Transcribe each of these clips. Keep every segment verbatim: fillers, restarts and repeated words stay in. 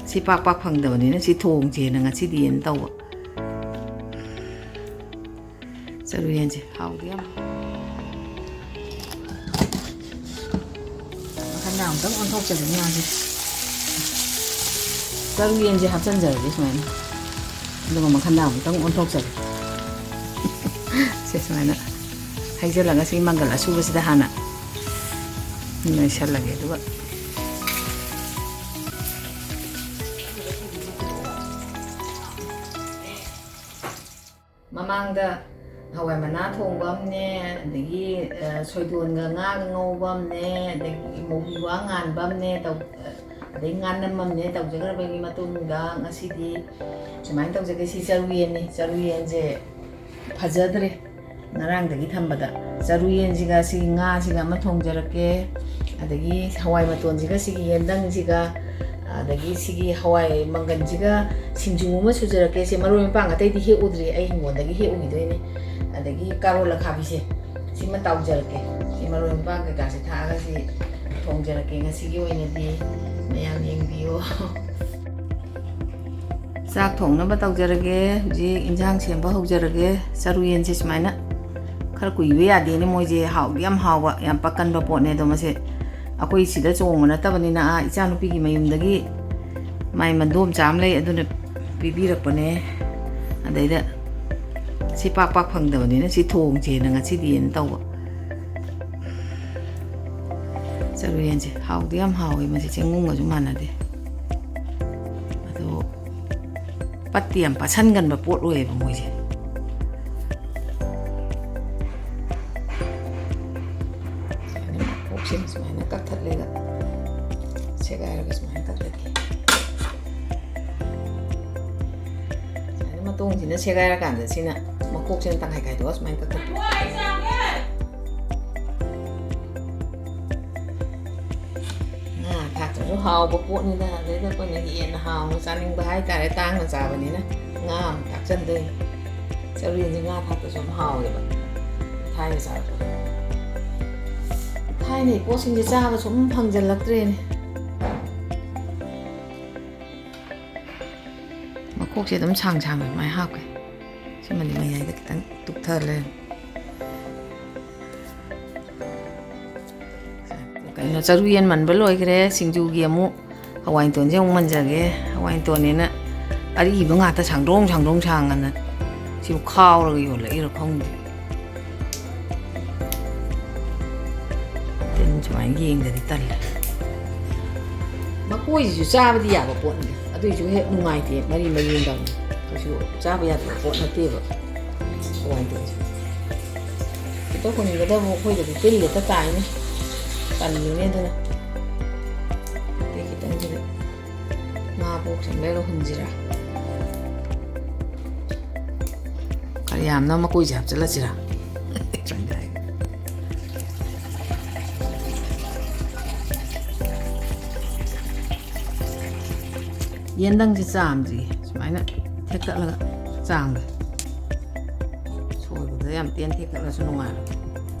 ꯁꯤ ꯄꯥꯛ ꯄꯥꯛ ꯐꯪꯗꯕꯅꯤꯅ ꯁꯤ ꯊꯣꯡꯁꯦꯅ ꯉꯁꯤꯗꯤꯅ ꯇꯧꯕ꯫ ꯆꯔꯨ ꯌꯦꯟꯁꯦ ꯍꯥꯎꯗꯤ ꯌꯥꯝ꯫ ꯃꯈꯜ ꯑꯃꯨꯛꯇꯪ ꯑꯣꯟꯊꯣꯛꯆꯒꯦ ꯉꯥꯁꯦ꯫ ꯆꯔꯨ ꯌꯦꯟꯁꯦ ꯍꯥꯞꯆꯤꯟꯖꯔꯒꯦ ꯁꯨꯃꯥꯏꯅ꯫ ꯑꯗꯨꯒ ꯃꯈꯜ ꯑꯃꯨꯛꯇꯪ ꯑꯣꯟꯊꯣꯛꯆꯒꯦ꯫ ꯁꯦ ꯁꯨꯃꯥꯏꯅ ꯍꯩꯖꯤꯜꯂꯒ ꯁꯤ ꯃꯪꯒꯜ ꯑꯁꯨꯕꯁꯤꯗ ꯍꯥꯟꯅ ꯅꯣꯏꯁꯜꯂꯒꯦ꯫ ꯑꯗꯨꯒ ꯃꯃꯥꯡꯗ ꯍꯋꯥꯏ ꯃꯅꯥ ꯊꯣꯡꯕ ꯑꯃꯅꯦ, ꯑꯗꯒꯤ, ꯑ, ꯁꯣꯏꯗꯣꯟꯒ ꯉꯥꯒ ꯉꯧꯕ ꯑꯃꯅꯦ, ꯑꯗꯒꯤ ꯃꯧꯕꯤ ꯋꯥ ꯉꯥꯟꯕ ꯑꯃꯅꯦ, ꯇꯧ-, ꯑꯗꯩ ꯉꯥꯅꯝ ꯑꯃꯅꯦ ꯇꯧꯖꯈ꯭ꯔꯕꯒꯤ ꯃꯇꯨꯡꯗ ꯉꯁꯤꯗꯤ ꯁꯨꯃꯥꯏꯅ ꯇꯧꯖꯒꯦ꯫ ꯁꯤ ꯆꯔꯨ ꯌꯦꯟꯅꯤ꯫ ꯆꯔꯨ ꯌꯦꯟꯁꯦ ꯐꯖꯗ꯭ꯔꯦ, ꯉꯔꯥꯡꯗꯒꯤ ꯊꯝꯕꯗ꯫ ꯆꯔꯨ ꯌꯦꯟꯁꯤꯒ ꯁꯤꯒꯤ ꯉꯥꯁꯤꯒ ꯑꯃ ꯊꯣꯡꯖꯔꯛꯀꯦ, ꯑꯗꯒꯤ ꯍꯋꯥꯏ ꯃꯇꯣꯟꯁꯤꯒ ꯁꯤꯒꯤ ꯌꯦꯟꯗꯪꯁꯤꯒ, ꯑꯗꯒꯤ ꯁꯤꯒꯤ ꯍꯋꯥꯏ ꯃꯪꯒꯟꯁꯤꯒ ꯁꯤꯡꯖꯨ ꯑꯃ ꯁꯨꯖꯔꯛꯀꯦ꯫ ꯁꯤ ꯃꯔꯣꯏ ꯃꯄꯥꯡ ꯑꯇꯩꯗꯤ ꯍꯦꯛꯎꯗ꯭ꯔꯤ, ꯑꯩ ꯍꯤꯡꯒꯣꯜꯗꯒꯤ ꯍꯦꯛꯎꯈꯤꯗꯣꯏꯅꯤ꯫ ꯑꯗꯒꯤ ꯀꯥꯔꯣꯜ ꯑꯈꯥꯕꯤꯁꯦ ꯁꯤꯃ ꯇꯥꯎꯖꯔꯛꯀꯦ꯫ ꯁꯤ ꯃꯔꯣꯏ ꯃꯄꯥꯡ ꯀꯩꯀꯥꯁꯦ ꯊꯥꯛꯑꯒ ꯁꯤ ꯊꯣꯡꯖꯔꯛꯀꯦ꯫ ꯉꯁꯤꯒꯤ ꯑꯣꯏꯅꯗꯤ ꯃꯌꯥꯝ ꯌꯦꯡꯕꯤꯌꯣ꯫ ꯆꯥꯛ ꯊꯣꯡꯅꯕ ꯇꯧꯖꯔꯒꯦ꯫ ꯍꯧꯖꯤꯛ ꯏꯟꯁꯥꯡ ꯁꯦꯝꯕ ꯍꯧꯖꯔꯒꯦ꯫ ꯆꯔꯨ ꯌꯦꯟꯁꯦ ꯁꯨꯃꯥꯏꯅ ꯈꯔ ꯀꯨꯏꯕ ꯌꯥꯗꯦꯅꯦ, ꯃꯣꯏꯁꯦ ꯍꯥꯎꯗꯤ ꯌꯥꯝ ꯍꯥꯎꯕ, ꯌꯥꯝ ꯄꯥꯛꯀꯟꯕ ꯄꯣꯠꯅꯦ꯫ ꯑꯗꯣ ꯃꯁꯦ ꯑꯩꯈꯣꯏ ꯁꯤꯗ ꯆꯣꯡꯕ ꯅꯠꯇꯕꯅꯤꯅ, ꯑꯥ, ꯏꯆꯥꯅꯨꯄꯤꯒꯤ ꯃꯌꯨꯝꯗꯒꯤ ꯃꯥꯏ ꯃꯟꯗꯣꯝꯆꯥ ꯑꯃ ꯂꯩ, ꯑꯗꯨꯅ ꯄꯤꯕꯤꯔꯛꯄꯅꯦ꯫ ꯑꯗꯩꯗ ꯁꯤ ꯄꯥꯛ ꯄꯥꯛ ꯐꯪꯗꯕꯅꯤꯅ ꯁꯤ ꯊꯣꯡꯁꯦꯅ ꯉꯁꯤꯗꯤꯅ ꯇꯧꯕ꯫ ꯆꯔꯨ ꯌꯦꯟꯁꯦ ꯍꯥꯎꯗꯤ ꯌꯥꯝ ꯍꯥꯎꯋꯦ, ꯃꯁꯤ ꯆꯦꯡꯒꯨꯝꯒꯁꯨ ꯃꯥꯟꯅꯗꯦ꯫ ꯑꯗꯣ ꯄꯠꯇꯤ ꯌꯥꯝ ꯄꯠꯁꯟꯒꯟꯕ ꯄꯣꯠ ꯑꯣꯏꯌꯦꯕ ꯃꯣꯏꯁꯦ꯫ ꯁꯨꯃꯥꯏꯅ ꯃꯈꯣꯛꯁꯤꯃ ꯁꯨꯃꯥꯏꯅ ꯀꯛꯊꯠꯂꯦꯒ, ꯁꯦꯒꯥꯏꯔꯒ ꯁꯨꯃꯥꯏꯅ ꯀꯛꯊꯠꯀꯦ꯫ ꯁꯨꯃꯥꯏꯅ ꯃꯇꯣꯡꯁꯤꯅ ꯁꯦꯒꯥꯏꯔꯀꯥꯟꯗ ꯁꯤꯅ ꯃꯈꯣꯛꯁꯤꯅ ꯇꯪꯈꯥꯏ ꯈꯥꯏꯗꯣꯛꯑꯒ ꯁꯨꯃꯥꯏꯅ ꯀꯛꯊꯠꯀꯦ꯫ ꯉꯥ ꯊꯥꯛꯇ꯭ꯔꯁꯨ ꯍꯥꯎꯕ ꯄꯣꯠꯅꯤꯅ, ꯑꯗꯩꯗ ꯑꯩꯈꯣꯏꯅ ꯍꯦꯟꯅ ꯍꯥꯎꯅ ꯆꯥꯅꯤꯡꯕ ꯍꯥꯏꯇꯥꯔꯦ, ꯇꯥꯡꯅ ꯆꯥꯕꯅꯤꯅ ꯉꯥ ꯑꯃ ꯊꯥꯛꯆꯟꯗꯣꯏꯅꯤ꯫ ꯆꯔꯨ ꯌꯦꯟꯁꯦ ꯉꯥ ꯊꯥꯛꯇ꯭ꯔꯁꯨ ꯑꯗꯨꯝ ꯍꯥꯎꯋꯦꯕ, ꯊꯥꯏꯅ ꯆꯥꯔꯛꯄꯗꯣ꯫ ꯊꯥꯏꯅꯒꯤ ꯄꯣꯠꯁꯤꯡꯁꯦ ꯆꯥꯕ ꯁꯨꯝ ꯐꯪꯖꯜꯂꯛꯇ꯭ꯔꯦꯅꯦ꯫ ꯃꯈꯣꯛꯁꯦ ꯑꯗꯨꯝ ꯁꯥꯡ ꯁꯥꯡꯅ ꯑꯗꯨꯃꯥꯏꯅ ꯍꯥꯞꯈ꯭ꯔꯦ꯫ ꯁꯤꯃꯗꯤ ꯃꯌꯥꯏꯗ ꯈꯤꯇꯪ ꯇꯨꯞꯊ ꯂꯩꯔꯝꯃꯦ꯫ ꯀꯩꯅꯣ, ꯆꯔꯨ ꯌꯦꯟ ꯃꯟꯕ ꯂꯣꯏꯈ꯭ꯔꯦ꯫ ꯁꯤꯡꯖꯨꯒꯤ ꯑꯃꯨꯛ ꯍꯋꯥꯏ ꯃꯇꯣꯟꯁꯦ ꯑꯃꯨꯛ ꯃꯟꯖꯒꯦ꯫ ꯍꯋꯥꯏ ꯃꯇꯣꯟꯅꯦꯅ ꯑꯔꯤꯕ ꯉꯥꯛꯇ ꯁꯥꯡꯗ꯭ꯔꯣꯡ ꯁꯥꯡꯗ꯭ꯔꯣꯡ ꯁꯥꯡꯉꯅ ꯁꯤꯕꯨ ꯈꯥꯎꯔꯒ ꯌꯣꯜꯂꯛꯏꯔꯣ ꯈꯪꯗꯦ꯫ ꯇꯤꯟ ꯁꯨꯃꯥꯏꯅ ꯌꯦꯡꯗꯗꯤ ꯇꯜꯂꯦ꯫ ꯃꯀꯣꯏꯁꯤꯁꯨ ꯆꯥꯕꯗꯤ ꯌꯥꯕ ꯄꯣꯠꯅꯤ, ꯑꯗꯨꯏꯁꯨ ꯍꯦꯛ ꯅꯨꯡꯉꯥꯏꯇꯦ, ꯃꯔꯤ ꯃꯔꯤ ꯇꯧꯅꯤ꯫ ꯀꯩꯁꯨ ꯆꯥꯕ ꯌꯥꯗꯕ ꯄꯣꯠ ꯅꯠꯇꯦꯕ꯫ ꯍꯋꯥꯏ ꯃꯇꯣꯟꯁꯦ꯫ ꯍꯦꯛꯇ ꯍꯨꯟꯒꯗꯕ ꯑꯩꯈꯣꯏꯗꯗꯤ ꯇꯤꯜ ꯍꯦꯛꯇ ꯇꯥꯏꯅꯦ꯫ ꯇꯜꯂꯤꯅꯦ ꯑꯗꯨꯅ꯫ ꯑꯗꯩ ꯈꯤꯇꯪꯁꯤꯗ ꯉꯥ ꯄꯣꯛ ꯁꯦꯝꯕ ꯍꯨꯟꯁꯤꯔꯥ? ꯈꯔ ꯌꯥꯝꯅ ꯃꯀꯣꯏꯁꯦ ꯍꯥꯞꯆꯤꯜꯂꯁꯤꯔꯥ? ꯌꯦꯟꯗꯪꯁꯦ ꯆꯥꯝꯗ꯭ꯔꯤ, ꯁꯨꯃꯥꯏꯅ ꯊꯦꯛꯇꯠꯂꯒ ꯆꯥꯝꯒꯦ꯫ ꯁꯣꯏꯕꯗ ꯌꯥꯝ ꯇꯦꯟ ꯊꯦꯛꯇꯠꯂꯁꯨ ꯅꯨꯡꯉꯥꯏꯔꯣꯏ꯫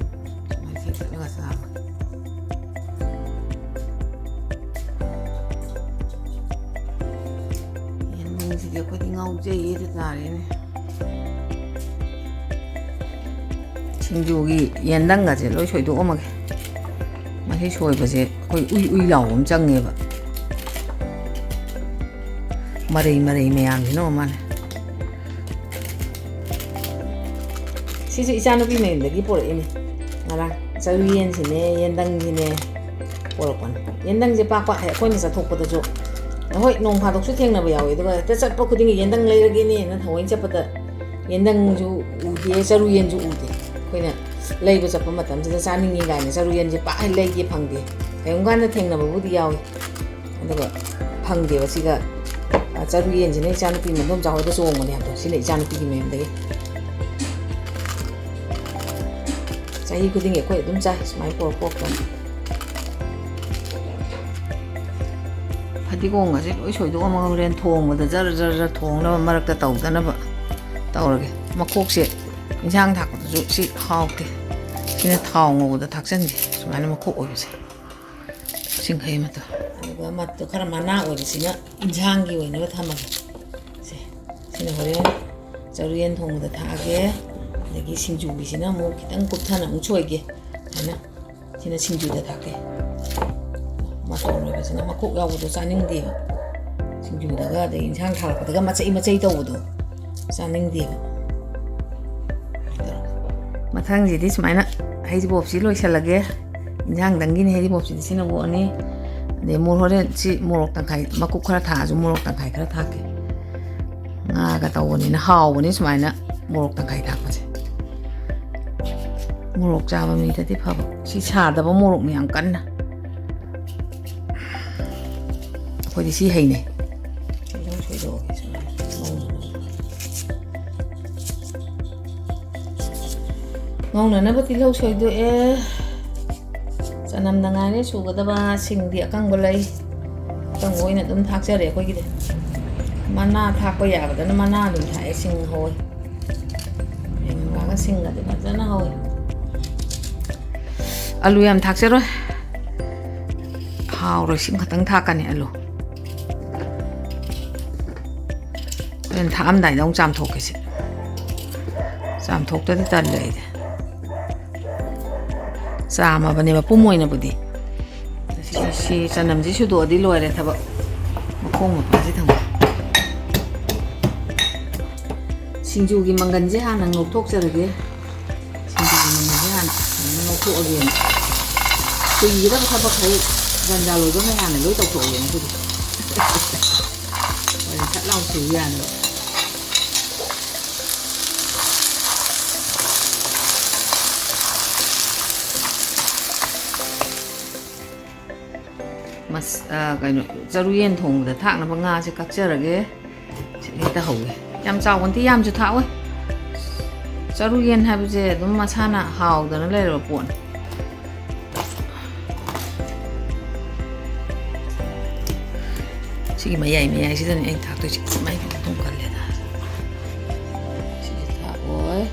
ꯁꯨꯃꯥꯏꯅ ꯊꯦꯛꯇꯠꯂꯒ ꯆꯥꯝꯒꯦ꯫ ꯌꯦꯟꯗꯪꯁꯤꯗꯤ ꯑꯩꯈꯣꯏꯗꯤ ꯉꯥꯎꯖꯩꯌꯦ, ꯑꯗꯨ ꯇꯥꯔꯦꯅꯦ꯫ ꯁꯤꯡꯖꯨꯒꯤ ꯌꯦꯟꯗꯪꯒꯁꯦ ꯂꯣꯏ ꯁꯣꯏꯗꯣꯛꯑꯝꯃꯒꯦ꯫ ꯃꯁꯤ ꯁꯣꯏꯕꯁꯦ ꯑꯩꯈꯣꯏ ꯎꯏ ꯎꯏ ꯂꯥꯎꯕ ꯑꯃ ꯆꯪꯉꯦꯕ꯫ ꯃꯔꯩ ꯃꯔꯩ ꯃꯌꯥꯝꯁꯤꯅ ꯃꯥꯅꯦ꯫ ꯁꯤꯁꯨ ꯏꯆꯥꯅꯨꯄꯤ ꯃꯌꯨꯝꯗꯒꯤ ꯄꯨꯔꯛꯏꯅꯦ꯫ ꯉꯔꯥꯡ ꯆꯔꯨ ꯌꯦꯟꯁꯤꯅꯦ, ꯌꯦꯟꯗꯪꯁꯤꯅꯦ ꯄꯨꯔꯛꯄꯅꯦ꯫ ꯌꯦꯟꯗꯪꯁꯦ ꯄꯥꯛ ꯄꯥꯛ ꯑꯩꯈꯣꯏꯅ ꯆꯠꯊꯣꯛꯄꯗꯁꯨ, ꯍꯣꯏ, ꯅꯣꯡ ꯐꯥꯗꯣꯛꯁꯨ ꯊꯦꯡꯅꯕ ꯌꯥꯎꯋꯦ, ꯑꯗꯨꯒ ꯍꯦꯛꯇ ꯆꯠꯄ ꯈꯨꯗꯤꯡꯒꯤ ꯌꯦꯟꯗꯪ ꯂꯩꯔꯒꯦꯅꯦꯅ ꯊꯑꯣꯏꯅ ꯆꯠꯄꯗ ꯌꯦꯟꯗꯪꯁꯨ ꯎꯗꯦ, ꯆꯔꯨ ꯌꯦꯟꯁꯨ ꯎꯗꯦ꯫ ꯑꯩꯈꯣꯏꯅ ꯂꯩꯕ ꯆꯠꯄ ꯃꯇꯝꯁꯤꯗ ꯆꯥꯅꯤꯡꯉꯤ ꯀꯥꯏꯅ ꯆꯔꯨ ꯌꯦꯟꯁꯦ ꯄꯥꯛ ꯍꯦꯛ ꯂꯩꯒꯦ ꯐꯪꯗꯦ꯫ ꯀꯔꯤꯒꯨꯝꯕ ꯀꯥꯟꯗ ꯊꯦꯡꯅꯕꯕꯨꯗꯤ ꯌꯥꯎꯏ, ꯑꯗꯨꯒ ꯐꯪꯗꯦꯕ꯫ ꯁꯤꯒ, ꯑ, ꯆꯔꯨ ꯌꯦꯟꯁꯤꯅ ꯏꯆꯥꯅꯨꯄꯤ ꯃꯗꯣꯝꯆꯥ ꯍꯣꯏꯗ ꯆꯣꯡꯕꯅꯦ ꯍꯥꯏꯕꯗꯣ, ꯁꯤꯅ ꯏꯆꯥꯅꯨꯄꯤꯒꯤ ꯃꯌꯨꯝꯗꯒꯤ꯫ ꯆꯍꯤ ꯈꯨꯗꯤꯡꯒꯤ ꯑꯩꯈꯣꯏ ꯑꯗꯨꯝ ꯆꯥꯏ ꯁꯨꯃꯥꯏꯅ ꯄꯣꯔꯛ ꯄꯣꯔꯛꯇꯅ꯫ ꯐꯗꯤꯒꯣꯝꯒꯁꯦ ꯂꯣꯏ ꯁꯣꯏꯗꯣꯛꯑꯝꯃꯒ ꯍꯣꯔꯦꯟ ꯊꯣꯡꯕꯗ ꯖꯔ ꯖꯔ ꯖꯔ ꯊꯣꯡꯅꯕ, ꯃꯔꯛꯇ ꯇꯧꯗꯅꯕ ꯇꯧꯔꯒꯦ꯫ ꯃꯈꯣꯛꯁꯦ ꯏꯟꯁꯥꯡ ꯊꯥꯛꯄꯗꯁꯨ ꯁꯤ ꯍꯥꯎꯇꯦ꯫ ꯁꯤꯅ ꯊꯥꯎ ꯉꯧꯕꯗ ꯊꯥꯛꯆꯟꯒꯦ, ꯁꯨꯃꯥꯏꯅ ꯃꯈꯣꯛ ꯑꯣꯏꯕꯁꯦ꯫ ꯁꯤꯡꯈꯩ ꯑꯃꯠꯇ꯫ ꯑꯗꯨꯒ ꯃꯠꯇꯣ ꯈꯔ ꯃꯅꯥ ꯑꯣꯏꯕꯁꯤꯅ ꯏꯟꯁꯥꯡꯒꯤ ꯑꯣꯏꯅꯕ ꯊꯝꯃꯒꯦ꯫ ꯁꯦ, ꯑꯩꯅ ꯍꯣꯔꯦꯟ ꯆꯔꯨ ꯌꯦꯟ ꯊꯣꯡꯕꯗ ꯊꯥꯛꯑꯒꯦ꯫ ꯑꯗꯒꯤ ꯁꯤꯡꯖꯨꯒꯤꯁꯤꯅ ꯑꯃꯨꯛ ꯈꯤꯇꯪ ꯀꯨꯞꯊꯅ ꯑꯃꯨꯛ ꯁꯣꯏꯒꯦ꯫ ꯍꯥꯏꯅ ꯁꯤꯅ ꯁꯤꯡꯖꯨꯗ ꯊꯥꯛꯀꯦ꯫ ꯃꯇꯣꯟ ꯑꯣꯏꯕꯁꯤꯅ ꯃꯀꯣꯛ ꯌꯥꯎꯕꯗꯣ ꯆꯥꯅꯤꯡꯗꯦꯕ꯫ ꯁꯤꯡꯖꯨꯗꯒ ꯑꯗꯩ ꯏꯟꯁꯥꯡ ꯊꯥꯔꯛꯄꯗꯒ ꯃꯆꯩ ꯃꯆꯩ ꯇꯧꯕꯗꯣ ꯆꯥꯅꯤꯡꯗꯦꯕ꯫ ꯃꯊꯪꯁꯤꯗꯤ ꯁꯨꯃꯥꯏꯅ ꯍꯩꯔꯤꯕꯣꯞꯁꯤ ꯂꯣꯏꯁꯤꯜꯂꯒꯦ꯫ ꯏꯟꯁꯥꯡꯗꯪꯒꯤꯅꯤ ꯍꯩꯔꯤꯕꯣꯞꯁꯤꯗꯤ ꯁꯤꯅ ꯑꯣꯛꯑꯅꯤ꯫ ꯑꯗꯩ ꯃꯣꯔꯣꯛ ꯍꯣꯔꯦꯟ ꯁꯤ ꯃꯣꯔꯣꯛ ꯇꯪꯈꯥꯏ, ꯃꯀꯨꯞ ꯈꯔ ꯊꯥꯛꯑꯁꯨ ꯃꯣꯔꯣꯛ ꯇꯪꯈꯥꯏ ꯈꯔ ꯊꯥꯛꯀꯦ꯫ ꯉꯥꯒ ꯇꯧꯕꯅꯤꯅ ꯍꯥꯎꯕꯅꯤ ꯁꯨꯃꯥꯏꯅ ꯃꯣꯔꯣꯛ ꯇꯪꯈꯥꯏ ꯊꯥꯛꯄꯁꯦ꯫ ꯃꯣꯔꯣꯛ ꯆꯥꯕ ꯃꯤꯗꯗꯤ ꯐꯕ꯫ ꯁꯤ ꯁꯥꯗꯕ ꯃꯣꯔꯣꯛꯅꯤ ꯌꯥꯝ ꯀꯟꯅ꯫ ꯑꯩꯈꯣꯏꯗꯤ ꯁꯤ ꯍꯩꯅꯩ꯫ ꯇꯤꯜꯍꯧ ꯁꯣꯏꯗꯣꯛꯑꯒꯦ ꯁꯨꯃꯥꯏꯅ ꯉꯧꯅꯅꯕ꯫ ꯉꯧꯅꯅꯕ ꯇꯤꯜꯍꯧ ꯁꯣꯏꯗꯣꯛꯑꯦ꯫ ꯆꯅꯝꯗ ꯉꯥꯏꯔꯦ ꯁꯨꯒꯗꯕ꯫ ꯁꯤꯡꯗꯤ ꯑꯀꯪꯕ ꯂꯩ, ꯑꯀꯪꯕ ꯑꯣꯏꯅ ꯑꯗꯨꯝ ꯊꯥꯛꯆꯔꯦ ꯑꯩꯈꯣꯏꯒꯤꯗꯤ꯫ ꯃꯅꯥ ꯊꯥꯛꯄ ꯌꯥꯕꯗꯅ ꯃꯅꯥ ꯑꯗꯨꯝ ꯊꯥꯛꯑꯦ, ꯁꯤꯡ ꯍꯧꯋꯦ꯫ ꯍꯌꯦꯡ ꯅꯨꯡꯗꯥꯡꯗ ꯁꯤꯡꯒꯗꯤ ꯐꯖꯅ ꯍꯧꯋꯦ꯫ ꯑꯂꯨ ꯌꯥꯝ ꯊꯥꯛꯆꯔꯣꯏ, ꯍꯥꯎꯔꯣꯏ꯫ ꯁꯤꯡ ꯈꯛꯇꯪ ꯊꯥꯛꯀꯅꯤ ꯑꯂꯨ꯫ ꯍꯣꯔꯦꯟ ꯊꯥꯛꯑꯝꯗꯥꯏꯗ ꯑꯃꯨꯛ ꯆꯥꯝꯊꯣꯛꯀꯦ ꯁꯤ꯫ ꯆꯥꯝꯊꯣꯛꯇꯗꯤ ꯇꯜꯂꯦ ꯑꯩꯗꯤ꯫ ꯆꯥꯝꯃꯕꯅꯦ ꯃꯄꯨꯝ ꯑꯣꯏꯅꯕꯨꯗꯤ꯫ ꯁꯤ, ꯁꯤ ꯆꯅꯝꯁꯤ ꯁꯨꯗꯣꯛꯑꯗꯤ ꯂꯣꯏꯔꯦ ꯊꯕꯛ꯫ ꯃꯈꯣꯡ ꯃꯄꯥꯁꯤ ꯊꯝꯃꯣ꯫ ꯁꯤꯡꯖꯨꯒꯤ ꯃꯪꯒꯟꯁꯦ ꯍꯥꯟꯅ ꯉꯧꯊꯣꯛꯆꯔꯒꯦ꯫ ꯁꯤꯡꯖꯨꯒꯤ ꯃꯪꯒꯟꯁꯦ ꯍꯥꯟꯅ ꯐꯖꯅ ꯉꯧꯊꯣꯛꯑꯒꯦꯅ꯫ ꯀꯨꯏꯒꯗꯕ ꯊꯕꯛ ꯍꯩ ꯖꯟꯖꯥ ꯂꯣꯏꯕ ꯃꯌꯥꯝꯅ ꯂꯣꯏ ꯇꯧꯊꯣꯛꯑꯒꯦꯅ ꯑꯗꯨꯗꯤ꯫ ꯍꯣꯔꯦꯟ ꯁꯠ ꯂꯥꯎ ꯁꯨ ꯌꯥꯅꯕ꯫ ꯃꯁ-, ꯑ, ꯀꯩꯅꯣ, ꯆꯔꯨ ꯌꯦꯟ ꯊꯣꯡꯕꯗ ꯊꯥꯛꯅꯕ ꯉꯥꯁꯦ ꯀꯛꯆꯔꯒꯦ꯫ ꯁꯤ ꯍꯦꯛꯇ ꯍꯧꯒꯦ꯫ ꯌꯥꯝ ꯆꯥꯎꯕ ꯅꯠꯇꯦ, ꯌꯥꯝꯁꯨ ꯊꯥꯛꯑꯣꯏ꯫ ꯆꯔꯨ ꯌꯦꯟ ꯍꯥꯏꯕꯁꯦ ꯑꯗꯨꯝ ꯃꯁꯥꯅ ꯍꯥꯎꯗꯅ ꯂꯩꯔꯕ ꯄꯣꯠꯅꯤ꯫ ꯁꯤꯒꯤ ꯃꯌꯥꯏ ꯃꯌꯥꯏꯁꯤꯗꯅꯦ ꯑꯩꯅ ꯊꯥꯛꯇꯣꯏꯁꯦ꯫ ꯃꯩ ꯈꯤꯇꯪ ꯀꯜꯂꯦꯗ꯫ ꯁꯤꯗꯤ ꯊꯥꯛꯑꯣꯏ꯫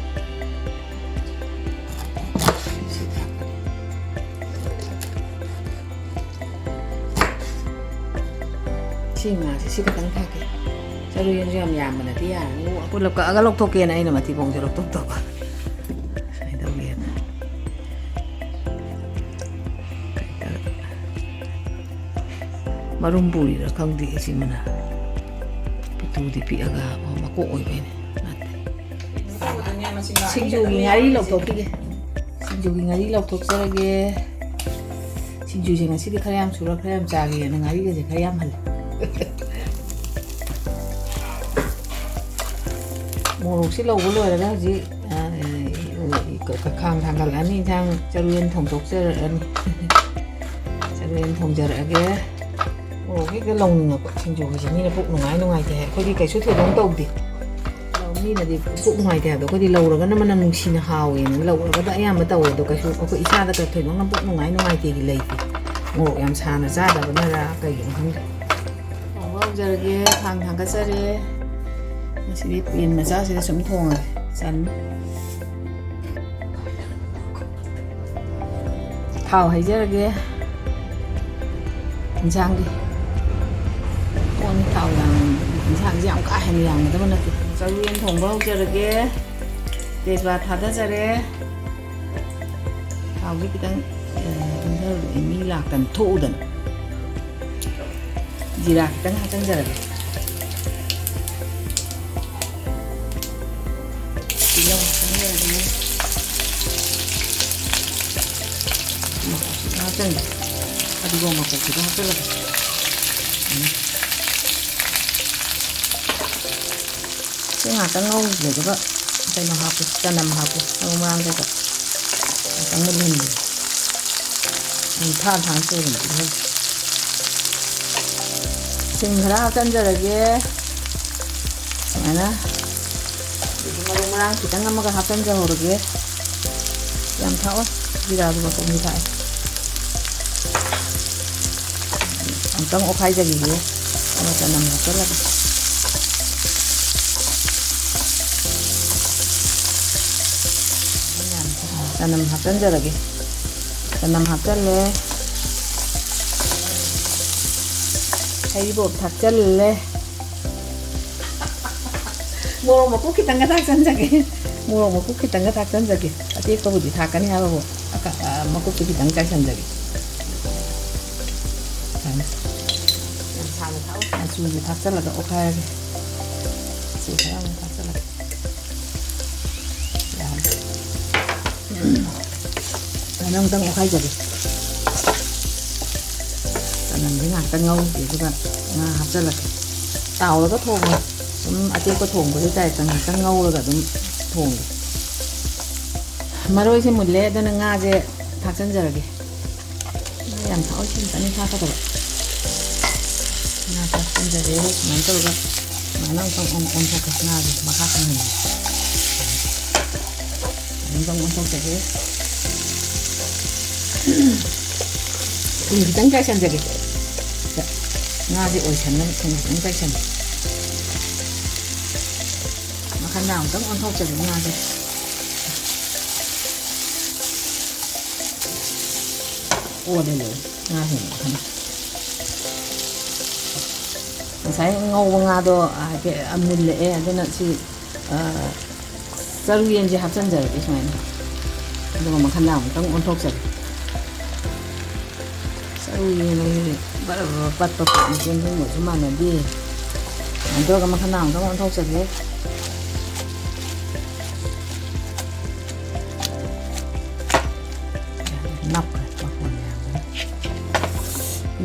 ꯁꯤ ꯊꯥꯛꯀꯅꯤ꯫ ꯁꯤ ꯉꯥꯁꯦ ꯁꯤ ꯈꯛꯇꯪ ꯊꯥꯛꯀꯦ꯫ ꯆꯔꯨ ꯌꯦꯟꯁꯨ ꯌꯥꯝ ꯌꯥꯝꯕ ꯅꯠꯇꯦ, ꯌꯥꯔꯅꯤ꯫ ꯄꯨꯂꯞ ꯀꯛꯑꯒ ꯂꯧꯊꯣꯛꯀꯦꯅ ꯑꯩꯅ ꯃꯊꯤꯕꯣꯡꯁꯦ ꯂꯧꯊꯣꯛꯇꯧꯕ꯫ ꯁꯨꯃꯥꯏꯅ ꯇꯧꯒꯦꯅ꯫ ꯀꯩꯗ-, ꯃꯔꯨꯝ ꯄꯨꯔꯤꯔꯥ ꯈꯪꯗꯦ ꯁꯤ ꯃꯅꯥ꯫ ꯄꯤꯇꯨꯗꯤ ꯄꯤꯛꯑꯒ ꯃꯀꯣꯛ ꯑꯣꯏꯕꯩꯅꯦ꯫ ꯅꯠꯇꯦ꯫ ꯁꯤꯡꯖꯨꯒꯤ ꯉꯥꯔꯤ ꯂꯧꯊꯣꯛꯈꯤꯒꯦ꯫ ꯁꯤꯡꯖꯨꯒꯤ ꯉꯥꯔꯤ ꯂꯧꯊꯣꯛꯆꯔꯒꯦ꯫ ꯁꯤꯡꯖꯨꯁꯦ ꯉꯁꯤꯗꯤ ꯈꯔ ꯌꯥꯝ ꯁꯨꯔ ꯈꯔ ꯌꯥꯝ ꯆꯥꯒꯦꯅ ꯉꯥꯔꯤꯒꯁꯦ ꯈꯔ ꯌꯥꯝꯍꯜꯂꯦ꯫ ꯃꯣꯔꯣꯛꯁꯤ ꯂꯧꯕ ꯂꯣꯏꯔꯒ ꯍꯧꯖꯤꯛ, ꯑ, ꯈꯥꯡ ꯊꯥꯡꯒꯠꯂꯛꯑꯅꯤ, ꯏꯟꯁꯥꯡ ꯆꯔꯨ ꯌꯦꯟ ꯊꯣꯡꯗꯣꯛꯆꯔꯛꯑꯅꯤ꯫ ꯆꯔꯨ ꯌꯦꯟ ꯊꯣꯡꯖꯔꯛꯑꯒꯦ꯫ ꯃꯣꯔꯣꯛ ꯍꯦꯛꯇ ꯂꯧꯅꯤꯡꯉꯛꯄ ꯁꯤꯡꯖꯨꯒꯤꯁꯦ꯫ ꯃꯤꯅ ꯄꯨꯛ ꯅꯨꯡꯉꯥꯏ ꯅꯨꯡꯉꯥꯏꯇꯦ ꯍꯥꯏ, ꯑꯩꯈꯣꯏꯗꯤ ꯀꯩꯁꯨ ꯊꯣꯏꯗꯣꯛꯅ ꯇꯧꯗꯦ꯫ ꯃꯤꯅꯗꯤ ꯄꯨꯛ ꯅꯨꯡꯉꯥꯏꯇꯦ ꯍꯥꯏꯕꯗꯣ, ꯑꯩꯈꯣꯏꯗꯤ ꯂꯧꯔꯒꯅ ꯃꯅꯝ ꯅꯨꯡꯁꯤꯅ ꯍꯥꯎꯋꯦꯅ ꯂꯧꯔꯒꯗ ꯑꯌꯥꯝꯕ ꯇꯧꯋꯦ꯫ ꯑꯗꯣ ꯀꯩꯁꯨ ꯑꯩꯈꯣꯏ ꯏꯁꯥꯗ ꯊꯣꯏꯗꯣꯛꯅ ꯄꯨꯛ ꯅꯨꯡꯉꯥꯏ ꯅꯨꯡꯉꯥꯏꯇꯦꯗꯤ ꯂꯩꯇꯦ꯫ ꯃꯣꯔꯣꯛ ꯌꯥꯝ ꯁꯥꯅ ꯆꯥꯗꯕꯅꯔ ꯀꯩꯒꯤꯅꯣ ꯈꯪꯗꯦ꯫ ꯊꯣꯡꯕ ꯍꯧꯖꯔꯒꯦ꯫ ꯈꯥꯡ ꯊꯥꯡꯒꯠꯆꯔꯦ꯫ ꯉꯁꯤꯗꯤ ꯄꯦꯟ ꯃꯆꯥꯁꯤꯗ ꯁꯨꯝ ꯊꯣꯡꯉꯒꯦ꯫ ꯆꯟ ꯊꯥꯎ ꯍꯩꯖꯔꯒꯦ꯫ ꯏꯟꯁꯥꯡꯒꯤ ꯀꯣꯟ ꯊꯥꯎ ꯌꯥꯝ, ꯏꯟꯁꯥꯡꯁꯦ ꯌꯥꯝ ꯀꯥ ꯍꯦꯟꯅ ꯌꯥꯝꯒꯗꯕ ꯅꯠꯇꯦ꯫ ꯆꯔꯨ ꯌꯦꯟ ꯊꯣꯡꯕ ꯍꯧꯖꯔꯒꯦ꯫ ꯇꯦꯖꯄꯥꯠ ꯊꯥꯗꯖꯔꯦ꯫ ꯊꯥꯎꯁꯦ ꯈꯤꯇꯪ, ꯑ, ꯏꯪꯊꯔꯛꯑꯦ, ꯃꯤ ꯂꯥꯛꯇꯅ ꯊꯣꯛꯎꯗꯅ꯫ ꯖꯤꯔꯥ ꯈꯤꯇꯪ ꯍꯥꯞꯆꯤꯟꯖꯔꯒꯦ꯫ ꯇꯤꯜꯍꯧ ꯍꯥꯞꯆꯤꯟꯖꯔꯒꯦ꯫ ꯃꯀꯨꯞꯁꯨ ꯍꯥꯞꯆꯤꯟꯒꯦ꯫ ꯐꯗꯤꯒꯣꯝ ꯃꯀꯨꯞꯁꯤꯒ ꯍꯥꯞꯆꯤꯜꯂꯒꯦ꯫ ꯎꯝ꯫ ꯁꯤ ꯉꯥꯛꯇꯪ ꯉꯧꯈꯤꯒꯦ, ꯑꯗꯨꯒ ꯀꯩꯅꯣ ꯍꯥꯞꯄꯨ, ꯆꯅꯝ ꯍꯥꯞꯄꯨ, ꯃꯔꯨ ꯃꯔꯥꯡ ꯀꯩꯀꯥ ꯉꯥꯛꯇꯪ ꯃꯨꯜꯍꯟꯒꯦ꯫ ꯎꯝ, ꯊꯥ ꯊꯥꯅ ꯁꯣꯏꯕꯅꯦ ꯇꯤꯜꯍꯧ꯫ ꯁꯤꯡ ꯈꯔ ꯍꯥꯞꯆꯤꯟꯖꯔꯒꯦ꯫ ꯁꯨꯃꯥꯏꯅ꯫ ꯑꯗꯒꯤ ꯃꯔꯨ ꯃꯔꯥꯡ ꯈꯤꯇꯪ ꯑꯃꯒ ꯍꯥꯞꯆꯤꯟꯖꯍꯧꯔꯒꯦ꯫ ꯌꯥꯝ ꯊꯥꯛꯑꯣꯏ, ꯖꯤꯔꯥꯗꯨ ꯃꯇꯨꯝꯗꯤ ꯊꯥꯛꯑꯦ꯫ ꯑꯃꯨꯛꯇꯪ ꯑꯣꯠꯈꯥꯏꯖꯈꯤꯒꯦ꯫ ꯑꯗꯨꯒ ꯆꯅꯝ ꯍꯥꯞꯆꯤꯜꯂꯒꯦ꯫ ꯆꯅꯝ ꯍꯥꯞꯆꯤꯟꯖꯔꯒꯦ꯫ ꯆꯅꯝ ꯍꯥꯞꯆꯤꯜꯂꯦ꯫ ꯍꯩꯔꯤꯕꯣꯞ ꯊꯥꯛꯆꯤꯜꯂꯦ꯫ ꯃꯣꯔꯣꯛ ꯃꯀꯨꯞ ꯈꯤꯇꯪꯒ ꯊꯥꯛꯆꯟꯖꯒꯦ꯫ ꯃꯣꯔꯣꯛ ꯃꯀꯨꯞ ꯈꯤꯇꯪꯒ ꯊꯥꯛꯆꯟꯖꯒꯦ꯫ ꯑꯇꯦꯛꯄꯕꯨꯗꯤ ꯊꯥꯛꯀꯅꯤ ꯍꯥꯏꯕꯕꯨ, ꯑꯀ-, ꯑ, ꯃꯀꯨꯞꯇꯨ ꯈꯤꯇꯪ ꯆꯥꯏꯁꯟꯖꯒꯦ꯫ ꯌꯥꯝ ꯁꯥꯅ ꯊꯥꯛꯑꯣꯏ꯫ ꯃꯆꯨꯁꯨ ꯊꯥꯛꯆꯜꯂꯒ ꯑꯣꯠꯈꯥꯏꯔꯒꯦ꯫ ꯃꯆꯨ ꯈꯔ ꯑꯃꯨꯛ ꯊꯥꯛꯆꯜꯂꯒꯦ꯫ ꯌꯥꯔꯦ꯫ ꯆꯅꯝꯗꯪ ꯑꯣꯠꯈꯥꯏꯖꯒꯦ꯫ ꯆꯅꯝꯁꯦ ꯉꯥꯏꯍꯥꯛꯇꯪ ꯉꯧꯒꯦ, ꯑꯗꯨꯒ ꯉꯥ ꯍꯥꯞꯆꯜꯂꯒꯦ꯫ ꯇꯥꯎꯔꯒ ꯊꯣꯡꯉꯣ꯫ ꯁꯨꯝ ꯑꯇꯦꯛꯄ ꯊꯣꯡꯕꯒꯤ ꯇꯥꯏꯞꯇ ꯉꯥꯏꯍꯥꯛꯇꯪ ꯉꯧꯔꯒ ꯑꯗꯨꯝ ꯊꯣꯡꯒꯦ꯫ ꯃꯔꯣꯏꯁꯦ ꯃꯨꯜꯂꯦ, ꯑꯗꯨꯅ ꯉꯥꯁꯦ ꯊꯥꯛꯆꯟꯖꯔꯒꯦ꯫ ꯌꯥꯝ ꯊꯥꯎ ꯏꯁꯤꯡ ꯈꯤꯇꯪ ꯊꯥꯛꯀꯗꯕ꯫ ꯉꯥ ꯊꯥꯛꯆꯟꯖꯔꯦ꯫ ꯁꯨꯃꯥꯏꯅ ꯇꯧꯔꯒ ꯁꯨꯃꯥꯏꯅ ꯑꯃꯨꯛꯇꯪ ꯑꯣꯟ-, ꯑꯣꯟꯊꯣꯛꯀꯦ꯫ ꯉꯥꯁꯦ ꯃꯈꯥ ꯊꯝꯃꯤꯟꯅ ꯑꯃꯨꯛꯇꯪ ꯑꯣꯟꯊꯣꯛꯆꯒꯦ꯫ ꯊꯨꯝ ꯈꯤꯇꯪ ꯆꯥꯏꯁꯟꯖꯒꯦ꯫ ꯉꯥꯁꯦ ꯑꯣꯏꯁꯟꯅꯕ ꯊꯨꯝ ꯈꯤꯇꯪ ꯆꯥꯏꯁꯟꯒꯦ꯫ ꯃꯈꯟ ꯑꯃꯨꯛꯇꯪ ꯑꯣꯟꯊꯣꯛꯆꯒꯦ ꯉꯥꯁꯦ꯫ ꯑꯣꯜꯂꯦ ꯂꯣꯏꯔꯦ꯫ ꯉꯥ ꯍꯦꯟꯅ ꯃꯈꯟ꯫ ꯉꯁꯥꯏ ꯉꯧꯕ ꯉꯥꯗꯣ ꯍꯥꯏꯐꯦꯠ ꯃꯨꯜꯂꯛꯑꯦ꯫ ꯑꯗꯨꯅ ꯁꯤ, ꯑ, ꯆꯔꯨ ꯌꯦꯟꯁꯦ ꯍꯥꯞꯆꯤꯟꯖꯔꯒꯦ ꯁꯨꯃꯥꯏꯅ꯫ ꯑꯗꯨꯒ ꯃꯈꯜ ꯑꯃꯨꯛꯇꯪ ꯑꯣꯟꯊꯣꯛꯆꯒꯦ꯫ ꯆꯔꯨ ꯌꯦꯟ ꯍꯥꯏꯁꯤꯗꯤ ꯕꯔ ꯕꯔ ꯄꯠꯄ ꯄꯣꯠꯅꯤ, ꯆꯦꯡꯒꯨꯝꯒꯁꯨ ꯃꯥꯟꯅꯗꯦ꯫ ꯑꯗꯨꯒ ꯃꯈꯜ ꯑꯃꯨꯛꯇꯪ ꯑꯣꯟꯊꯣꯛꯆꯒꯦ꯫ ꯅꯞꯈ꯭ꯔꯦ ꯃꯈꯣꯟ ꯃꯌꯥꯝꯗꯨꯅ꯫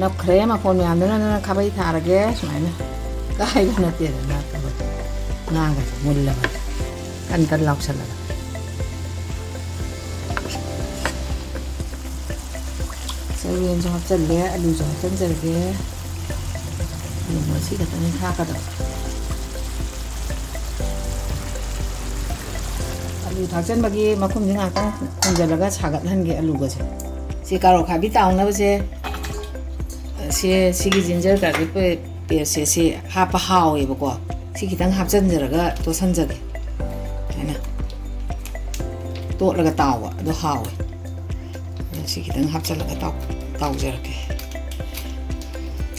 ꯅꯞꯈ꯭ꯔꯦ ꯃꯈꯣꯟ ꯃꯌꯥꯝꯗꯨꯅ꯫ ꯑꯗꯨꯅ ꯈꯥꯕꯩ ꯊꯥꯔꯒꯦ ꯁꯨꯃꯥꯏꯅ꯫ ꯀꯥꯏꯕ ꯅꯠꯇꯦꯗ, ꯅꯞꯄꯕ꯫ ꯉꯥꯒꯁꯦ ꯃꯨꯜꯂꯕꯅꯤ꯫ ꯀꯟ ꯀꯟ ꯂꯥꯎꯁꯜꯂꯒ꯫ ꯆꯔꯨ ꯌꯦꯟꯁꯨ ꯍꯥꯞꯆꯜꯂꯦ, ꯑꯂꯨꯁꯨ ꯍꯥꯞꯆꯟꯖꯔꯒꯦ꯫ ꯑꯂꯨ ꯃꯁꯤ ꯈꯛꯇꯅꯤ ꯊꯥꯛꯀꯗꯕ꯫ ꯑꯂꯨ ꯊꯥꯛꯆꯟꯕꯒꯤ ꯃꯈꯨꯝꯁꯤ ꯉꯥꯛꯇꯪ ꯈꯨꯝꯖꯤꯜꯂꯒ ꯁꯥꯒꯠꯍꯟꯒꯦ ꯑꯂꯨꯒꯁꯦ꯫ ꯁꯤ ꯀꯥꯔꯣꯠ ꯈꯥꯕꯤ ꯇꯥꯎꯅꯕꯁꯦ, ꯁꯦ, ꯁꯤꯒꯤ ginger garlic paste ꯁꯦ ꯁꯤ ꯍꯥꯞꯄ ꯍꯥꯎꯋꯦꯕꯀꯣ꯫ ꯁꯤ ꯈꯤꯇꯪ ꯍꯥꯞꯆꯟꯖꯔꯒ ꯇꯣꯠꯁꯟꯖꯒꯦ꯫ ꯁꯨꯃꯥꯏꯅ ꯇꯣꯠꯂꯒ ꯇꯥꯎꯕ ꯑꯗꯣ ꯍꯥꯎꯋꯦ꯫ ꯑꯗꯣ ꯁꯤ ꯈꯤꯇꯪ ꯍꯥꯞꯆꯜꯂꯒ ꯇꯥꯎ-, ꯇꯥꯎꯖꯔꯛꯀꯦ꯫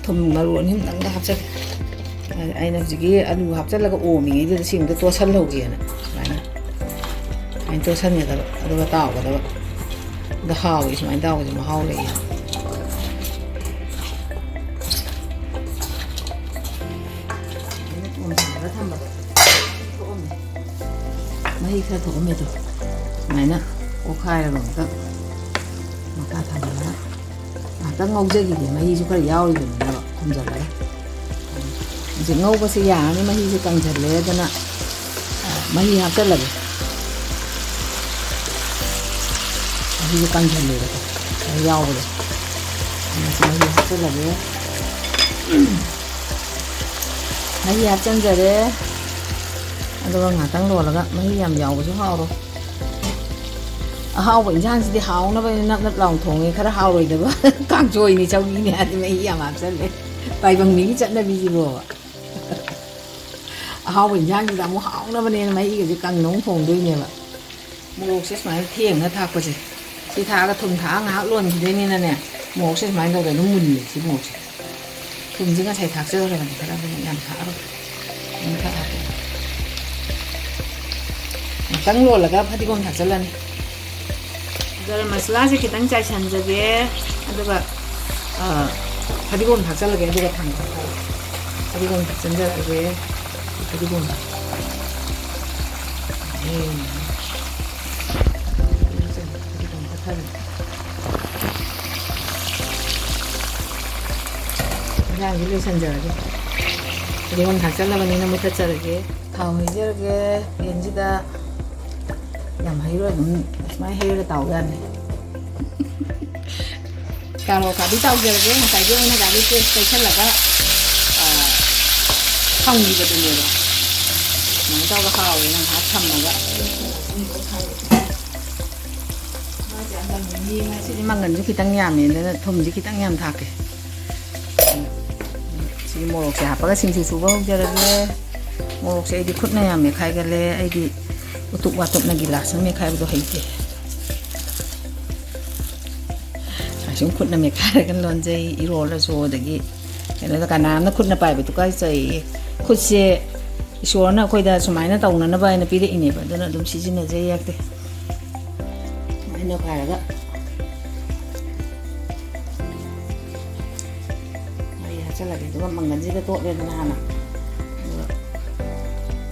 ꯊꯨꯝ ꯃꯔꯨ ꯑꯅꯤ ꯑꯍꯨꯝꯗꯪꯒ ꯍꯥꯞꯆꯒꯦ꯫ ꯑꯩꯅ ꯍꯧꯖꯤꯛꯀꯤ ꯑꯂꯨ ꯍꯥꯞꯆꯤꯜꯂꯒ ꯑꯣꯝꯃꯤꯉꯩꯗꯨꯗ ꯁꯤ ꯑꯃꯨꯛꯇ ꯇꯣꯠꯁꯜꯍꯧꯒꯦꯅ ꯁꯨꯃꯥꯏꯅ, ꯁꯨꯃꯥꯏꯅ ꯇꯣꯠꯁꯟꯒꯗꯕ, ꯑꯗꯨꯒ ꯇꯥꯎꯒꯗꯕ꯫ ꯑꯗ ꯍꯥꯎꯋꯦ ꯁꯨꯃꯥꯏꯅ ꯇꯥꯎꯕꯁꯦ, ꯃꯍꯥꯎ ꯂꯩꯌꯦ꯫ ꯑꯩꯅ ꯊꯣꯡ ꯊꯥꯡꯒꯠꯂ ꯊꯝꯕꯗꯣ ꯊꯣꯛꯑꯝꯃꯦ꯫ ꯃꯍꯤ ꯈꯔ ꯊꯣꯛꯑꯝꯃꯦ ꯑꯗꯣ꯫ ꯁꯨꯃꯥꯏꯅ ꯑꯣꯠꯈꯥꯏꯔꯒ ꯑꯃꯨꯛꯇ ꯃꯈꯥ ꯊꯝꯃꯒ ꯉꯥꯏꯍꯥꯛꯇꯪ ꯉꯧꯖꯈꯤꯒꯦ꯫ ꯃꯍꯤꯁꯨ ꯈꯔ ꯌꯥꯎꯔꯤꯕꯅꯤꯅ ꯊꯝꯖꯤꯜꯂꯒ꯫ ꯍꯧꯖꯤꯛ ꯉꯧꯕꯁꯦ ꯌꯥꯔꯅꯤ, ꯃꯍꯤꯁꯦ ꯀꯪꯁꯤꯜꯂꯦ꯫ ꯑꯗꯨꯅ, ꯑ, ꯃꯍꯤ ꯍꯥꯞꯆꯤꯜꯂꯒꯦ꯫ ꯃꯍꯤꯁꯦ ꯀꯪꯁꯤꯜꯂꯦꯕꯀꯣ, ꯈꯔ ꯌꯥꯎꯕꯗꯣ꯫ ꯑꯗꯨꯅ ꯃꯍꯤ ꯍꯥꯞꯆꯤꯜꯂꯒꯦ꯫ ꯃꯍꯤ ꯍꯥꯞꯆꯤꯟꯖꯔꯦ꯫ ꯑꯗꯨꯒ ꯉꯥꯛꯇꯪ ꯂꯣꯜꯂꯒ, ꯃꯍꯤ ꯌꯥꯝ ꯌꯥꯎꯕꯁꯨ ꯍꯥꯎꯔꯣꯏ꯫ ꯑꯍꯥꯎꯕ ꯏꯟꯁꯥꯡꯁꯤꯗꯤ ꯍꯥꯎꯅꯕꯅꯤ ꯅꯞ ꯅꯞ ꯂꯥꯎꯅ ꯊꯣꯡꯉꯦ꯫ ꯈꯔ ꯍꯥꯎꯔꯣꯏꯗꯕ ꯀꯥꯡꯁꯣꯏꯅꯤ, ꯆꯧꯔꯤꯅꯤ ꯍꯥꯏꯗꯤ ꯃꯍꯤ ꯌꯥꯝ ꯍꯥꯞꯆꯜꯂꯦ꯫ ꯇꯥꯏꯕꯪ ꯃꯤꯒꯤ ꯆꯠꯅꯕꯤꯁꯤꯕꯣꯕ꯫ ꯑꯍꯥꯎꯕ ꯏꯟꯁꯥꯡꯁꯤꯗ ꯑꯃꯨꯛ ꯍꯥꯎꯅꯕꯅꯦꯅ ꯃꯍꯤꯒꯁꯦ ꯀꯪꯅ ꯑꯃꯨꯛ ꯊꯣꯡꯗꯣꯏꯅꯦꯕ꯫ ꯃꯣꯔꯣꯛꯁꯦ ꯁꯨꯃꯥꯏꯅ ꯊꯦꯡꯅ ꯊꯥꯛꯄꯁꯦ, ꯁꯤ ꯊꯥꯛꯑꯒ ꯊꯨꯝ ꯊꯥꯛꯑꯒ ꯉꯥꯏꯍꯥꯛ ꯂꯣꯟꯈꯤꯗꯣꯏꯅꯤꯅꯅꯦ, ꯃꯣꯔꯣꯛꯁꯦ ꯁꯨꯃꯥꯏꯅ ꯇꯧꯗꯅ ꯑꯗꯨꯝ ꯃꯨꯜꯂꯦ ꯁꯤ ꯃꯣꯔꯣꯛꯁꯦ꯫ ꯊꯨꯝꯁꯦ ꯉꯁꯥꯏ ꯊꯥꯛꯆꯈ꯭ꯔꯕꯅꯤ ꯈꯔ, ꯑꯗꯨꯅ ꯌꯥꯝ ꯊꯥꯛꯑꯔꯣꯏ꯫ ꯑꯗꯨꯝ ꯈꯔ ꯍꯥꯞꯄꯦ꯫ ꯉꯥꯛꯇꯪ ꯂꯣꯜꯂꯒ ꯐꯗꯤꯒꯣꯝ ꯊꯥꯛꯆꯜꯂꯅꯤ꯫ ꯒꯔꯝ ꯃꯁꯂꯥꯁꯦ ꯈꯤꯇꯪ ꯆꯥꯏꯁꯟꯖꯒꯦ, ꯑꯗꯨꯒ, ꯑ, ꯐꯗꯤꯒꯣꯝ ꯊꯥꯛꯆꯜꯂꯒꯦ, ꯑꯗꯨꯒ ꯊꯥꯡ-, ꯐꯗꯤꯒꯣꯝ ꯊꯥꯛꯆꯟꯖꯔꯛꯑꯒꯦ꯫ ꯐꯗꯤꯒꯣꯝ꯫ ꯎꯝ꯫ ꯐꯗꯤꯒꯣꯝ ꯊꯥꯛꯆꯜꯂꯦ꯫ ꯏꯟꯖꯥꯡꯁꯤ ꯂꯣꯏꯁꯟꯖꯔꯒꯦ꯫ ꯐꯗꯤꯒꯣꯝ ꯊꯥꯛꯆꯜꯂꯕꯅꯤꯅ ꯃꯨꯊꯠꯆꯔꯒꯦ꯫ ꯊꯥꯎ ꯍꯩꯖꯔꯒꯦ ꯄꯦꯟꯁꯤꯗ꯫ ꯌꯥꯝ ꯍꯩꯔꯣꯏ, ꯑꯗꯨꯝ ꯁꯨꯃꯥꯏꯅ ꯍꯩꯔꯒ ꯇꯥꯎ ꯌꯥꯅꯤ꯫ ꯀꯥꯔꯣꯠ ꯈꯥꯕꯤ ꯇꯥꯎꯖꯔꯒꯦ꯫ ꯉꯁꯥꯏꯒꯤ ꯑꯩꯅ ꯒꯥꯔꯤ ꯄꯦꯁ ꯇꯩꯁꯜꯂꯒ, ꯑ, ꯊꯝꯈꯤꯕꯗꯨꯅꯦꯕ꯫ ꯁꯨꯃꯥꯏꯅ ꯇꯧꯔꯒ ꯍꯥꯎꯋꯦ ꯉꯥꯏꯍꯥꯛ ꯊꯝꯃꯒ꯫ ꯃꯥꯁꯦ ꯌꯥꯝ ꯅꯝꯃꯦ꯫ ꯉꯁꯤꯗꯤ ꯃꯪꯒꯟꯁꯨ ꯈꯤꯇꯪ ꯌꯥꯝꯃꯦ, ꯑꯗꯨꯅ ꯊꯨꯝꯁꯦ ꯈꯤꯇꯪ ꯌꯥꯝ ꯊꯥꯛꯀꯦ꯫ ꯁꯤꯒꯤ ꯃꯣꯔꯣꯛꯁꯦ ꯍꯥꯞꯄꯒ ꯁꯤꯡꯖꯨ ꯁꯨꯕ ꯍꯧꯖꯔꯒꯦ꯫ ꯃꯣꯔꯣꯛꯁꯦ ꯑꯩꯗꯤ ꯈꯨꯠꯅ ꯌꯥꯝ ꯃꯦꯠꯈꯥꯏꯒꯜꯂꯦ꯫ ꯑꯩꯗꯤ ꯎꯇꯨꯞ ꯋꯥꯇꯨꯞꯅ ꯒꯤꯂꯥꯁꯅ ꯃꯦꯠꯈꯥꯏꯕꯗꯣ ꯍꯩꯇꯦ꯫ ꯁꯨꯃꯥꯏ ꯁꯨꯝ ꯈꯨꯠꯅ ꯃꯦꯠꯈꯥꯏꯔꯒ ꯂꯣꯟꯖꯩ꯫ ꯏꯔꯣꯜꯂꯁꯨ, ꯑꯗꯒꯤ ꯀꯩꯅꯣꯗ ꯀꯅꯥꯝꯅ ꯈꯨꯠꯅ ꯄꯥꯏꯕ ꯇꯨꯀꯠꯆꯩꯌꯦ꯫ ꯈꯨꯠꯁꯦ ꯏꯁꯣꯔꯅ ꯑꯩꯈꯣꯏꯗ ꯁꯨꯃꯥꯏꯅ ꯇꯧꯅꯅꯕ ꯍꯥꯏꯅ ꯄꯤꯔꯛꯏꯅꯦꯕ, ꯑꯗꯨꯅ ꯑꯗꯨꯝ ꯁꯤꯖꯤꯟꯅꯖꯩ ꯌꯥꯛꯇꯦ꯫ ꯁꯨꯃꯥꯏꯅ ꯅꯣꯏꯈꯥꯏꯔꯒ ꯃꯔꯤ ꯍꯥꯞꯆꯜꯂꯒꯦ, ꯑꯗꯨꯒ ꯃꯪꯒꯟꯁꯤꯗ ꯇꯣꯠꯂꯦꯗꯅ ꯍꯥꯟꯅ, ꯑꯗꯨꯒ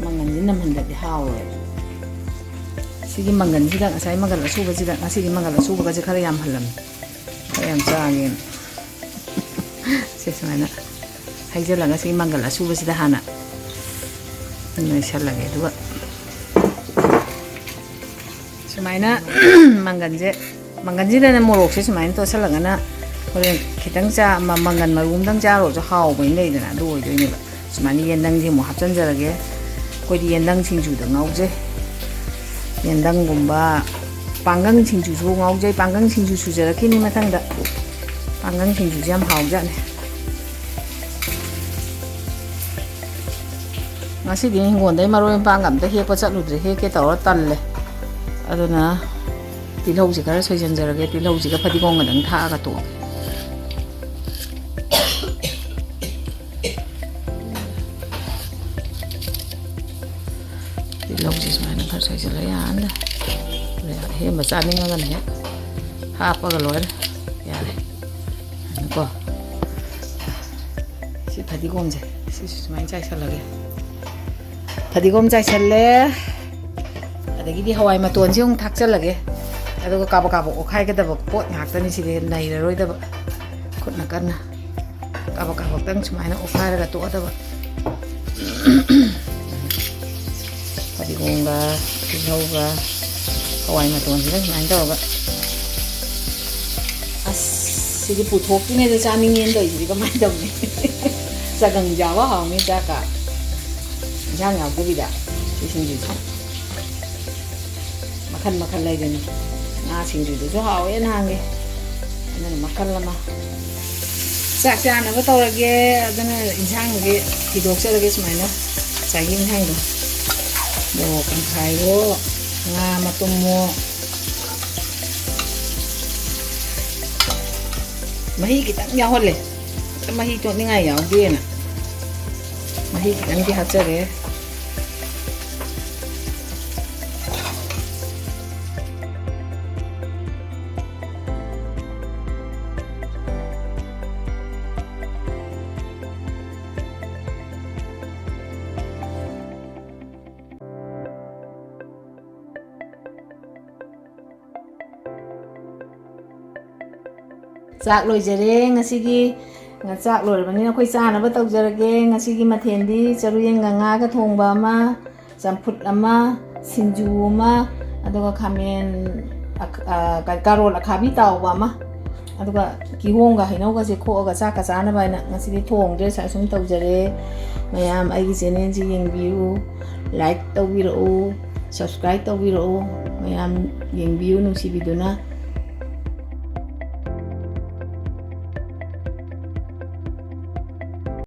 ꯃꯪꯒꯟꯁꯤ ꯅꯝꯍꯟꯗ꯭ꯔꯗꯤ ꯍꯥꯎꯔꯣꯏꯕ꯫ ꯁꯤꯒꯤ ꯃꯪꯒꯟꯁꯤꯗ, ꯉꯁꯥꯏ ꯃꯪꯒꯜ ꯑꯁꯨꯕꯁꯤꯗ, ꯉꯁꯤꯗꯤ ꯃꯪꯒꯜ ꯑꯁꯨꯕꯒꯁꯦ ꯈꯔ ꯌꯥꯝꯍꯜꯂꯝꯃꯤ, ꯈꯔ ꯌꯥꯝ ꯆꯥꯒꯦꯅ꯫ ꯁꯦ ꯁꯨꯃꯥꯏꯅ ꯍꯩꯖꯤꯜꯂꯒ ꯁꯤꯒꯤ ꯃꯪꯒꯜ ꯑꯁꯨꯕꯁꯤꯗ ꯍꯥꯟꯅ ꯅꯣꯏꯁꯜꯂꯒꯦ, ꯑꯗꯨꯒ ꯁꯨꯃꯥꯏꯅ ꯃꯪꯒꯟꯁꯦ, ꯃꯪꯒꯟꯁꯤꯗꯅ ꯃꯣꯔꯣꯛꯁꯦ ꯁꯨꯃꯥꯏꯅ ꯇꯣꯠꯁꯜꯂꯒꯅ ꯍꯣꯔꯦꯟ ꯈꯤꯇꯪ ꯆꯥ-, ꯃ-, ꯃꯪꯒꯟ ꯃꯔꯨ ꯑꯝꯗꯪ ꯆꯥꯔꯨꯔꯁꯨ ꯍꯥꯎꯕ ꯑꯃ ꯂꯩꯗꯅ, ꯑꯗꯨ ꯑꯣꯏꯗꯣꯏꯅꯦꯕ꯫ ꯁꯨꯃꯥꯏꯅ ꯌꯦꯟꯗꯪꯁꯦ ꯑꯃꯨꯛ ꯍꯥꯞꯆꯤꯟꯖꯔꯒꯦ꯫ ꯑꯩꯈꯣꯏꯗꯤ ꯌꯦꯟꯗꯪ ꯁꯤꯡꯖꯨꯗ ꯉꯥꯎꯖꯩ꯫ ꯌꯦꯟꯗꯪꯒꯨꯝꯕ, ꯄꯥꯡꯒꯪ ꯁꯤꯡꯖꯨꯁꯨ ꯉꯥꯎꯖꯩ꯫ ꯄꯥꯡꯒꯪ ꯁꯤꯡꯖꯨ ꯁꯨꯖꯔꯛꯈꯤꯅꯤ ꯃꯊꯪꯗ꯫ ꯄꯥꯡꯒꯪ ꯁꯤꯡꯖꯨꯁꯦ ꯌꯥꯝ ꯍꯥꯎꯖꯥꯠꯅꯤ꯫ ꯉꯁꯤꯗꯤ ꯍꯤꯡꯒꯣꯜꯗꯩ ꯃꯔꯣꯏ ꯃꯄꯥꯡ ꯑꯝꯇ ꯍꯦꯛꯄ ꯆꯠꯂꯨꯗ꯭ꯔꯦ, ꯍꯦꯛꯀꯦ ꯇꯧꯔ ꯇꯜꯂꯦ꯫ ꯑꯗꯨꯅ ꯇꯤꯜꯍꯧꯁꯦ ꯈꯔ ꯁꯣꯏꯖꯟꯖꯔꯒꯦ, ꯇꯤꯜꯍꯧꯁꯤꯒ ꯐꯗꯤꯒꯣꯝꯒꯗꯪ ꯊꯥꯛꯑꯒ ꯇꯣꯛꯑꯒꯦ꯫ ꯇꯤꯜꯍꯧꯁꯦ ꯁꯨꯃꯥꯏꯅ ꯈꯔ ꯁꯣꯏꯖꯜꯂ ꯌꯥꯔꯅꯤ꯫ ꯑꯍꯦꯟꯕ ꯆꯥꯅꯤꯡꯉꯒꯅ ꯍꯦꯛ ꯍꯥꯞꯄꯒ ꯂꯣꯏꯔꯦ꯫ ꯌꯥꯔꯦ꯫ ꯀꯣ꯫ ꯁꯤ ꯐꯗꯤꯒꯣꯝꯁꯦ ꯁꯤꯁꯨ ꯁꯨꯃꯥꯏꯅ ꯆꯥꯏꯁꯜꯂꯒꯦ꯫ ꯐꯗꯤꯒꯣꯝ ꯆꯥꯏꯁꯜꯂꯦ꯫ ꯑꯗꯒꯤꯗꯤ ꯍꯋꯥꯏ ꯃꯇꯣꯟꯁꯤ ꯑꯃꯨꯛ ꯊꯥꯛꯆꯜꯂꯒꯦ꯫ ꯑꯗꯨꯒ ꯀꯥꯕꯛ ꯀꯥꯕꯛ ꯑꯣꯠꯈꯥꯏꯒꯗꯕ ꯄꯣꯠ ꯉꯥꯛꯇꯅꯤ ꯁꯤꯗꯤ, ꯅꯩꯔꯔꯣꯏꯗꯕ꯫ ꯈꯨꯠꯅ ꯀꯟꯅ ꯀꯥꯕꯛ ꯀꯥꯕꯛꯇꯪ ꯁꯨꯃꯥꯏꯅ ꯑꯣꯠꯈꯥꯏꯔꯒ ꯇꯣꯛꯑꯗꯕ꯫ ꯐꯗꯤꯒꯣꯝꯒ, ꯇꯤꯜꯍꯧꯒ, ꯍꯋꯥꯏ ꯃꯇꯣꯟꯁꯤꯒ ꯁꯨꯃꯥꯏꯅ ꯇꯧꯔꯒ꯫ ꯑꯁ, ꯁꯤꯗꯤ ꯄꯨꯊꯣꯛꯇ꯭ꯔꯤꯉꯩꯗ ꯆꯥꯅꯤꯡꯉꯦꯅ ꯇꯧꯔꯤꯁꯤꯗꯤ ꯀꯃꯥꯏꯅ ꯇꯧꯅꯤ? ꯆꯒꯪ ꯆꯥꯕ ꯍꯥꯎꯅꯤ ꯆꯥꯛꯀ꯫ ꯏꯟꯁꯥꯡ ꯌꯥꯎꯗꯕꯤꯗ ꯁꯤ ꯁꯤꯡꯖꯨꯁꯦ꯫ ꯃꯈꯜ ꯃꯈꯜ ꯂꯩꯗꯨꯅꯤ꯫ ꯉꯥ ꯁꯤꯡꯖꯨꯗꯨꯁꯨ ꯍꯥꯎꯋꯦ ꯅꯍꯥꯟꯒꯤ꯫ ꯑꯗꯨꯅ ꯃꯈꯜ ꯑꯃ꯫ ꯆꯥꯛ ꯆꯥꯅꯕ ꯇꯧꯔꯒꯦ꯫ ꯑꯗꯨꯅ ꯏꯟꯁꯥꯡꯁꯦ ꯊꯤꯗꯣꯛꯆꯔꯒꯦ ꯁꯨꯃꯥꯏꯅ꯫ ꯉꯁꯥꯏꯒꯤ ꯏꯟꯁꯥꯡꯗꯣ꯫ ꯃꯣꯔꯣꯛ ꯇꯪꯈꯥꯏꯌꯣ, ꯉꯥ ꯃꯇꯨꯝꯃꯣ꯫ ꯃꯍꯤ ꯈꯤꯇꯪ ꯌꯥꯎꯍꯜꯂꯦ꯫ ꯃꯍꯤ ꯇꯣꯠꯅꯤꯡꯉꯥꯏ ꯌꯥꯎꯗꯦꯅ ꯃꯍꯤ ꯈꯤꯇꯪꯗꯤ ꯍꯥꯞꯆꯔꯦ꯫ ꯆꯥꯛ ꯂꯣꯏꯖꯔꯦ ꯉꯁꯤꯒꯤ꯫ ꯆꯥꯛ ꯂꯣꯏꯔꯕꯅꯤꯅ ꯑꯩꯈꯣꯏ ꯆꯥꯅꯕ ꯇꯧꯖꯔꯒꯦ꯫ ꯉꯁꯤꯒꯤ ꯃꯊꯦꯜꯗꯤ ꯆꯔꯨꯌꯦꯟꯒ ꯉꯥꯒ ꯊꯣꯡꯕ ꯑꯃ, ꯆꯝꯐꯨꯠ ꯑꯃ, ꯁꯤꯡꯖꯨ ꯑꯃ, ꯑꯗꯨꯒ ꯈꯥꯃꯦꯟ ꯑꯈ-, ꯑ, ꯀ-, ꯀꯥꯔꯣꯠ ꯑꯈꯥꯕꯤ ꯇꯥꯎꯕ ꯑꯃ, ꯑꯗꯨꯒ ꯀꯤꯍꯣꯝꯒ ꯍꯩꯅꯧꯒꯁꯦ ꯈꯣꯛꯑꯒ ꯆꯥꯛꯀ ꯆꯥꯅꯕ ꯍꯥꯏꯅ ꯉꯁꯤꯗꯤ ꯊꯣꯡꯗ꯭ꯔꯦ꯫ ꯁꯨꯃꯥꯏ ꯁꯨꯝ ꯇꯧꯖꯔꯦ꯫ ꯃꯌꯥꯝ ꯑꯩꯒꯤ ꯆꯦꯅꯦꯜꯁꯤ ꯌꯦꯡꯕꯤꯌꯨ, ꯂꯥꯏꯛ ꯇꯧꯕꯤꯔꯛꯎ, ꯁꯕꯁꯀ꯭ꯔꯥꯏꯕ ꯇꯧꯕꯤꯔꯛꯎ꯫ ꯃꯌꯥꯝ ꯌꯦꯡꯕꯤꯌꯨ ꯅꯨꯡꯁꯤꯕꯤꯗꯨꯅ꯫